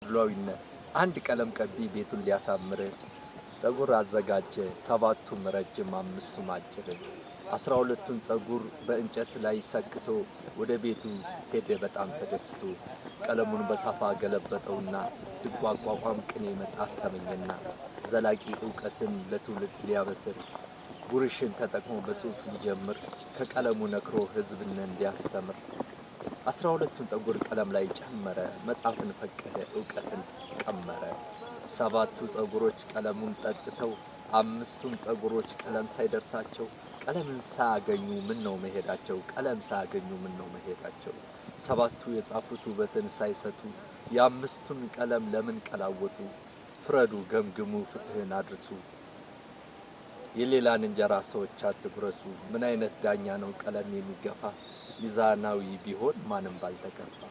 አድሏዊነት። አንድ ቀለም ቀቢ ቤቱን ሊያሳምር ጸጉር አዘጋጀ። ሰባቱም ረጅም አምስቱም አጭር። 12ቱን ጸጉር በእንጨት ላይ ሰክቶ ወደ ቤቱ ሄደ በጣም ተደስቶ። ቀለሙን በሳፋ ገለበጠውና ድጓ አቋቋም ቅኔ መጻፍ ተመኘና ዘላቂ እውቀትን ለትውልድ ሊያበስር ቡርሽን ተጠቅሞ በጽሁፍ ሊጀምር ከቀለሙ ነክሮ ሕዝብን እንዲያስተምር 12ቱን ጸጉር ቀለም ላይ ጨመረ። መጻፍን ፈቀደ፣ እውቀትን ቀመረ። ሰባቱ ጸጉሮች ቀለሙን ጠጥተው አምስቱም ጸጉሮች ቀለም ሳይደርሳቸው ቀለምን ሳያገኙ ምን ነው መሄዳቸው? ቀለም ሳያገኙ ምን ነው መሄዳቸው? ሰባቱ የጻፉት ውበትን ሳይሰጡ የአምስቱን ቀለም ለምን ቀላወጡ? ፍረዱ፣ ገምግሙ፣ ፍትህን አድርሱ። የሌላን እንጀራ ሰዎች አትጉረሱ። ምን አይነት ዳኛ ነው ቀለም የሚገፋ? ሚዛናዊ ቢሆን ማንም ባልተከፋ።